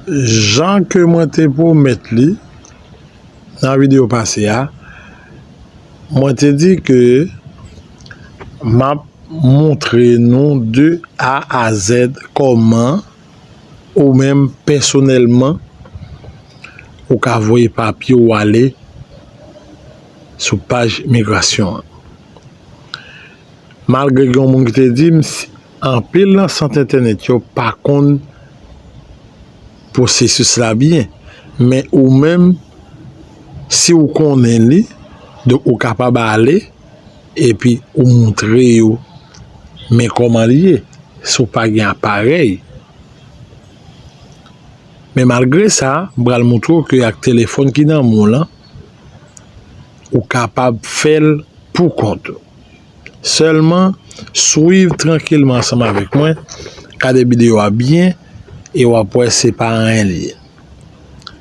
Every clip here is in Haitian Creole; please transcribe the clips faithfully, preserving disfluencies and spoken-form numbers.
Jan ke mwen te pwomèt li nan videyo pase a, mwen te di ke m ap montre nou de A a Z kòman ou menm pèsonèlman ou ka voye papye w ale sou paj migrasyon an. Malgre gen yon moun ki te di m, anpil nan sant entènèt yo pa konn pwosesis la byen, men ou menm, si w konnen li, donk ou kapab ale epi ou montre yo men kòman li ye, si w pa gen aparèy. Men malgre sa, m pral montre w ke ak telefòn ki nan men w lan, ou kapab fè l pou kont ou. Sèlman, swiv trankilman ansanm avèk mwen, gade videyo a byen, e w ap wè se pa anyen li ye.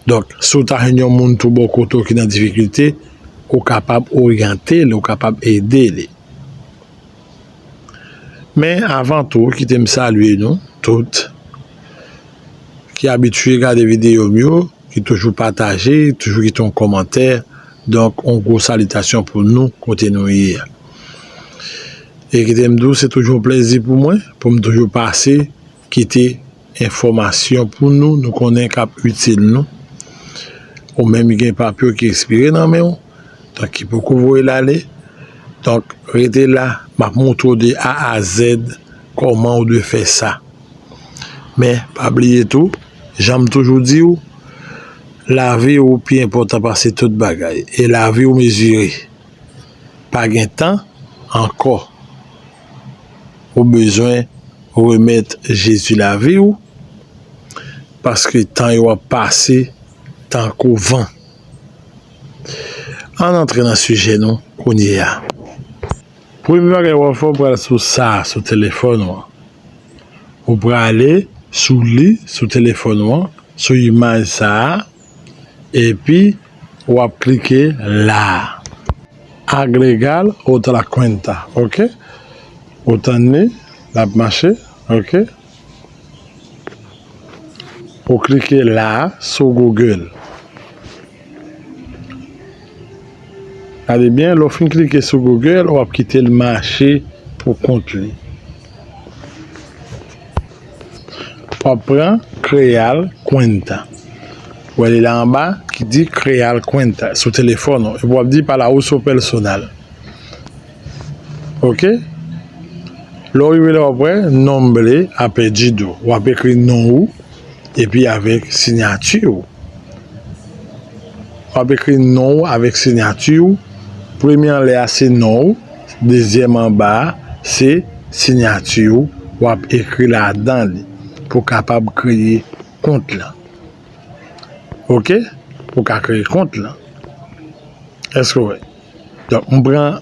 Donk, si w ta jwenn yon moun tou bò kote w ki nan difikilte, ou kapab oryante li, ou kapab ede li. Men, avan tou, kite m salye nou tout ki abitye gade videyo m yo, ki toujou pataje, toujou kite yon kòmantè. Donk, yon gwo salitasyon pou nou kote nou ye a. E kite m di w, se toujou yon plezi pou mwen, pou m toujou pase, kite enfòmasyon pou nou, nou konnen k ap itil nou. Ou menm gen papye w ki ekspire nan men w, donk ki poko voye l ale. Donk, rete la, m ap montre w de A a Z kòman w dwe fè sa. Men, pa bliye tou, jan m toujou di w, lavi w pi enpòtan pase tout bagay. E lavi w mezire. Pa gen tan ankò. Ou bezwen remèt Jezi lavi w, paske tan yo ap pase tankou van. Ann antre nan sijè nou kounye a. Premye bagay w ap fè, w pral sou sa, sou telefòn ou an. Ou prale sou li, sou telefòn ou an, sou imaj sa a, epi w ap klike la a. Agregar otra cuenta, ok? Ou tann li, l ap mache, ok? Ou klike la a sou Google. Gade byen, lè w fin klike sou Google, w ap kite l mache pou kont li. W ap pran Crear cuenta. Ou wè li la anba ki di Crear cuenta sou telefòn ou. Epi w ap di para uso personal. Ok? Lè w rive la, w ap wè nombre, apellido. W ap ekri non ou, epi avèk siyati w. W ap ekri non ou avèk siyati w. Premye anlè a se non ou, dezyèm anba a se siyati w, w ap ekri ladan li pou w kapab kreye kont lan. Ok? Pou w ka kreye kont lan. Èske w wè? Donk, m pran,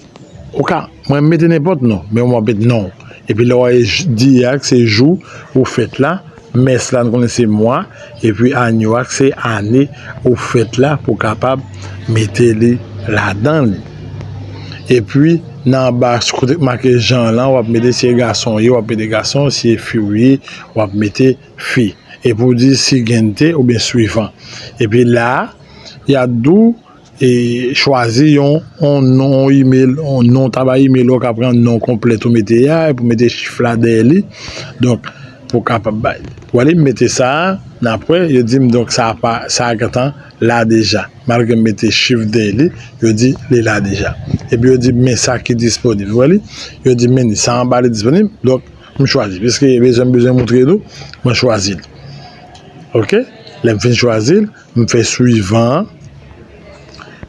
ou ka, mwen m mete nenpòt non, men w ap met non. Epi lè w wè di a, se jou ou fèt la, mès la, nou konnen se mwa, epi año a, se ane ou fèt la, pou w kapab mete li ladan li. Epi, nan anba, kote k make jan lan, w ap mete si e gason w ye, w ap mete gason, si e fi w ye, w ap mete fi. Epi w di siguiente oubyen suivant. Epi la a, y a di w e chwazi yon, yon non, yon email, yon non, ta bay email ou ka pran non konplèt ou mete a, epi w mete chif la dèyè li. Donk, pou w kapab bay. Ou wè li, m mete sa a, n ap wè, yo di m, donk, sa a pa, sa a gentan la deja. Malgre m mete chif dèyè li, yo di li la deja. Epi yo di m, men sa ki disponib. Ou wè li? Yo di m, men sa anba li disponib. Donk, m chwazi. Piske bezwen, m bezwen moutre nou, mwen chwazi l. Ok? Lè m fin chwazi l, m fè suivant an.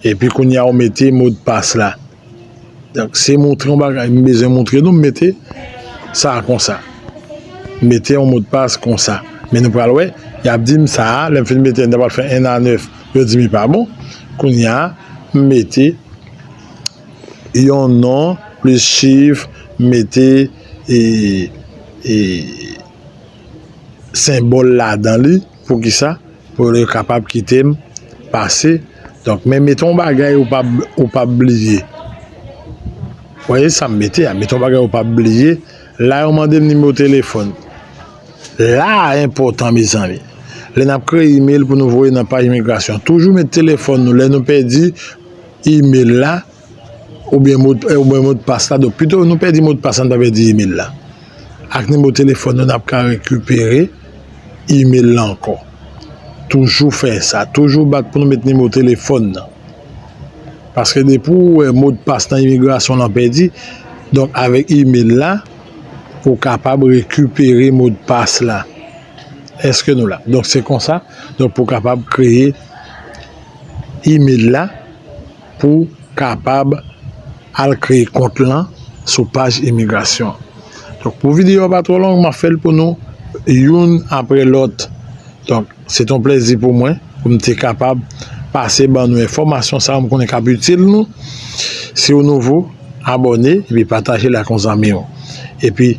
Epi kounye a, ou mete modpas la. Donk, se montre yon bagay, m bezwen montre nou, m mete sa a konsa. M mete yon modpas konsa. Men nou pral wè, y ap di m sa a, lè m fin mete, m ta pral fè en a nèf, yo di m li pa bon. Kounye a, m mete yon non, plis chif, m mete, e, e, senbòl ladan li. Poukisa? Pou yo kapab kite m pase. Donk, men mete yon bagay ou pa, ou pa bliye. Ou wè sa m mete a, mete yon bagay ou pa bliye. La, yo mande m nimewo telefòn. La a enpòtan, mezanmi. Lè n ap kreye email pou nou voye nan paj imigrasyon, toujou met telefòn nou lè nou pèdi email la oubyen mod, oubyen modpas la. Donk, pito nou pèdi modpas la, n pa pèdi email la. Ak nimewo telefòn nou, n ap ka rekipere email la ankò. Toujou fè sa. Toujou bat pou nou met nimewo telefòn nan. Paske depi w wè modpas nan imigrasyon lan pèdi, donk avèk email la, ou kapab rekipere modpas la. Èske nou la? Donk, se konsa. Donk, pou w kapab kreye email la, pou kapab al kreye kont lan sou paj imigrasyon. Donk, pou videyo a pa twò long, m ap fè l pou nou youn apre lòt. Donk, se t on plèzi pou mwen pou m te kapab pase ban nou enfòmasyon sa a, m konnen k ap itil nou. Si w nouvo, abòne epi pataje l ak yon zanmi w. Epi,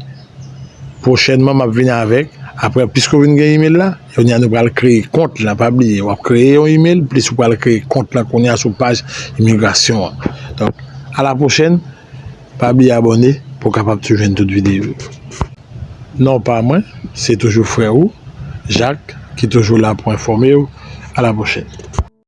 pwochènman, m ap vin avèk, apre, piske w vin gen email la, kounye a nou pral kreye kont la. Pa bliye, w ap kreye yon email, plis ou pral kreye kont la kounye a sou paj imigrasyon an. Donk, a la pwochèn, pa bliye abòne pou w kapab toujou jwenn tout videyo yo. Non pa mwen, se toujou frè ou, Jacques, ki toujou la pou enfòme w. A la pwochèn.